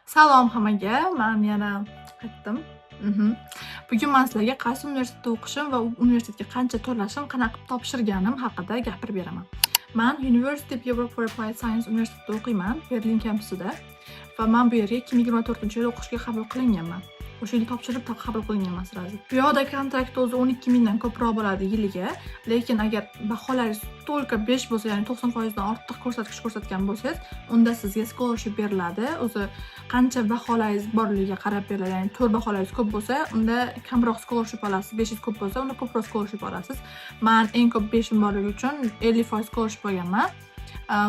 Salom hammaga, man yana qaytdim. Bugun man sizlarga qaysi universitetda o'qishim va u universitetga qancha to'lashim, qanaqa qilib topshirganim haqida gapirib beraman. Man University of Europe for Applied Science universitetida o'qiyman, Berlin kampusida, va man bu yerga 2024-yili o'qishga qabul qilinganman. O'sha yili topshirib, qabul qilinganman сразу. Bu yoqda kontrakt o'zi 12 mingdan ko'proq bo'ladi yiliga, lekin agar baholaringiz только 5 bo'lsa, ya'ni 90% dan ortiq ko'rsatkich ko'rsatgan bo'lsangiz, unda sizga scholarship beriladi. O'zi qancha baholaringiz borligiga qarab beriladi. Ya'ni 4 baholaringiz ko'p bo'lsa, unda kamroq scholarship olasiz, 5 ko'p bo'lsa, unda ko'proq scholarship olasiz. Man eng ko'p 5 borligi uchun 50% scholarship olganman.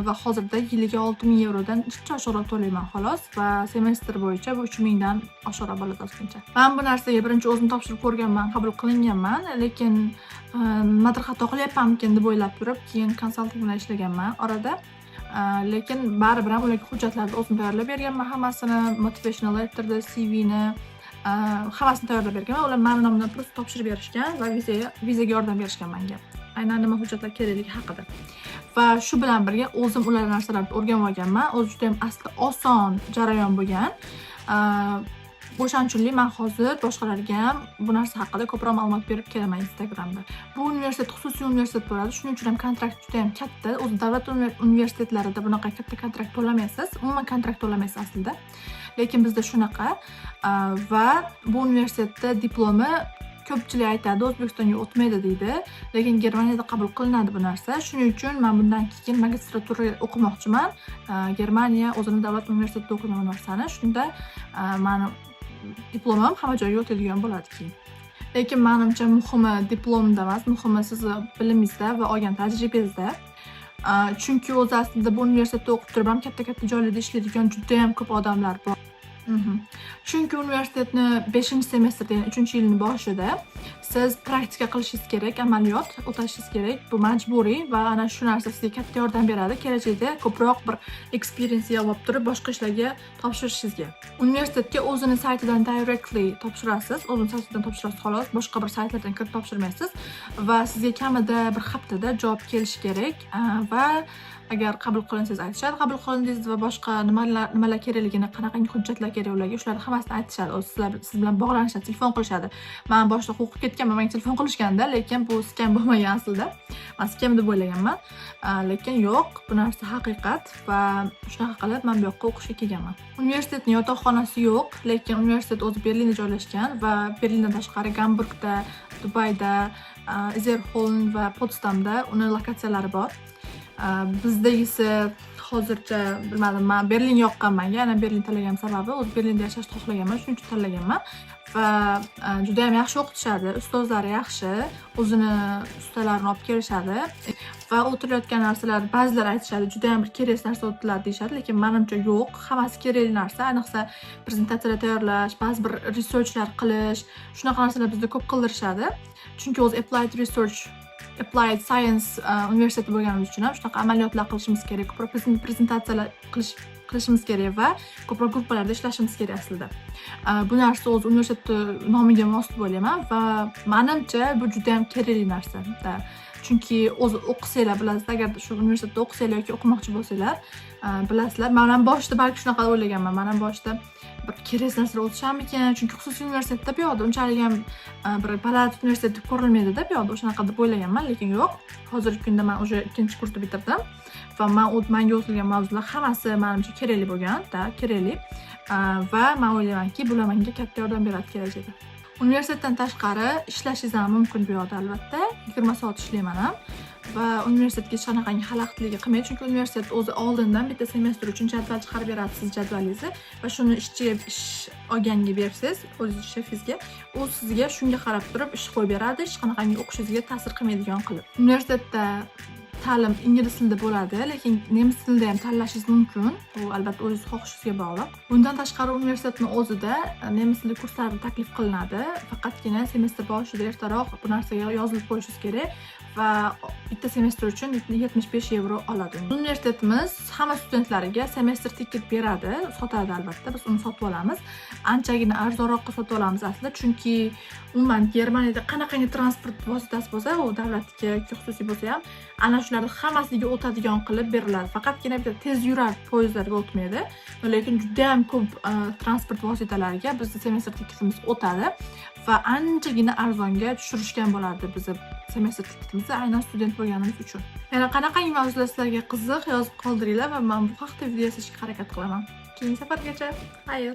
Va hozirda yiliga 6000 yevrodan ancha oshiqroq to'layman, xolos, va semestr bo'yicha bu 3000 dan oshiqroq bo'ladi ozgincha. Man bu narsaga birinchi o'zim topshirib ko'rganman, qabul qilinganman, lekin nimadir xato qilyapmanmikin deb o'ylab turib, keyin konsalting bilan ishlaganman orada. Lekin baribir ham ularga hujjatlarni o'zim tayyorlab berganman hammasini, motivational letterni, CVni, hammasini tayyorlab berganman. Ular mani nomimdan просто topshirib berishgan va vizaga yordam berishgan menga. Aynan nima hujjatlar kerakligi haqida. Va shu bilan birga o'zim ular narsalarni o'rganib olganman. O'zi juda ham asli oson jarayon bo'lgan. O'shaning uchun man hozir boshqalarga ham bu narsa haqida ko'proq ma'lumot berib kelaman Instagramda. Bu universitet xususiy universitet bo'ladi. Shuning uchun ham kontrakt juda ham katta. O'zi davlat universitetlarida bunaqa katta kontrakt to'lamaysiz. Umuman kontrakt to'lamaysiz aslida. Lekin bizda shunaqa. Va bu universitetda diplomi, ko'pchilik aytadi, O'zbekistonga o'tmaydi deydi, lekin Germaniyada qabul qilinadi bu narsa. Shuning uchun man bundan keyin magistratura o'qimoqchiman. Germaniya o'zini davlat universitetida o'qiyman bu narsani. Shunda mani diplomim hamma joyga o'tadigan bo'ladi keyin. Lekin manimcha, muhimi diplomda emas, muhimi sizni bilimingizda va olgan tajribangizda. Chunki o'zi aslida bu universitetda o'qib turib ham katta-katta joylarda ishlaydigan judayam ko'p odamlar bor. Chunki universitetni 5-semestrda, ya'ni 3-yilni boshida siz praktika qilishingiz kerak, amaliyot o'tashingiz kerak. Bu majburiy va ana shu narsa sizga katta yordam beradi kelajakda ko'proq bir experience yig'ib olib turib, boshqa ishlarga topshirishingizga. Universitetga o'zini saytidan directly topshirasiz, o'zini saytidan topshirasiz, xolos, boshqa bir saytlardan kirib topshirmaysiz va sizga kamida bir haftada javob kelishi kerak. Va agar qabul qilinsangiz, aytishadi, qabul qilindingiz va boshqa nimalar kerakligini, qanaqangi hujjatlar kerak ularga, shularni hammasini aytishadi. O'zi siz bilan bog'lanishadi, telefon qilishadi. Man boshida qo'rqib ketganman, menga telefon qilishganda, lekin bu scam bo'lmagan aslida. Man scam deb o'ylaganman. Lekin yo'q, bu narsa haqiqat va shunaqa qilib man bu yoqqa o'qishga kelganman. Universitetning yotoqxonasi yo'q, lekin universitet o'zi Berlinda joylashgan va Berlindan tashqari Gamburgda, Dubayda, Izerholm va Potsdamda uni lokatsiyalari bor. Bizdagisi hozircha bilmadim, man Berlin yoqqan menga. Yana Berlin tanlaganim sababi, o'zi Berlinda yashashni xohlaganman, shuning uchun tanlaganman va judayam yaxshi o'qitishadi, ustozlari yaxshi, o'zini ustalarini olib kelishadi va o'tilayotgan narsalar, ba'zilar aytishadi, judayam bir kerak narsa o'tiladi deyishadi, lekin manimcha yo'q, hammasi kerakli narsa, ayniqsa prezentatsiyalar tayyorlash, ba'zi bir researchlar qilish, shunaqa narsalar bizda ko'p qildirishadi. Chunki o'zi applied research, applied science universiteti bo'lganimiz uchun ham shunaqa amaliyotlar qilishimiz kerak, ko'proq prezentatsiyalar qilishimiz kerak va ko'proq gruppalarda ishlashimiz kerak aslida. Bu narsa o'zi universitetni nomiga mos deb o'ylayman va manimcha, bu judayam kerakli narsa. Da. Chunki o'zi o'qisanglar, bilasizlar, agar shu universitetda o'qisanglar yoki o'qimoqchi bo'lsanglar, bilasizlar. Man ham boshida balki shunaqa o'ylaganman. Man ham boshida bir kerak narsalar o'tisharmikan, chunki xususiy universitetda bu yoqda unchalik ham bir baland universitet deb ko'rilmaydida bu yoqda, o'shanaqa deb o'ylaganman, lekin yo'q. Hozirgi kunda man уже ikkinchi kursni bitirdim va manga o'tilgan mavzular hammasi manimcha kerakli bo'lgan, da, kerakli. Va man o'ylaymanki, bular menga katta yordam beradi kelajakda. Universitetdan tashqari ishlashingiz ham mumkin bu yoqda albatta. 20 soat ishlayman ham va universitetga hech qanaqangi xalaqitlik qilmaydi, chunki universitet o'zi oldindan bitta semestr uchun jadval chiqarib beradi, siz jadvalingizni, va shuni ishchiga, ish olganga bersangiz, o'zingiz shefingizga, u sizga shunga qarab turib ish qo'yib beradi, hech qanaqangi o'qishingizga ta'sir qilmaydigan qilib. Universitetda ta'lim ingliz tilida bo'ladi, lekin nemis tilida ham tanlashingiz mumkin. Bu albatta o'zingiz xohishingizga bog'liq. Bundan tashqari, universitetni o'zida nemis tili kurslari taklif qilinadi. Faqatgina semestr boshida ertaroq bu narsaga yozilib qo'yishingiz kerak va bitta semestr uchun 75 yevro oladi. Universitetimiz hamma studentlariga semestr ticket beradi, sotadi albatta, biz uni sotib olamiz. Anchagina arzonroqqa sotib olamiz aslida, chunki umuman Germaniyada qanaqangi transport vositasi bo'lsa, u davlatniki yoki xususiy bo'lsa ham, ana shu Shularni hammasiga o'tadigan qilib beriladi. Faqatgina bitta tez yurar poyezdlarga o'tmaydi, lekin judayam ko'p transport vositalariga bizni semestr tiketimiz o'tadi va anchagina arzonga tushirishgan bo'lardi bizni semestr tiketimizni, aynan student bo'lganimiz uchun. Yana qanaqangi mavzular sizlarga qiziq, yozib qoldiringlar va man bu haqda video yasashga harakat qilaman. Keyingi safargacha, xayr!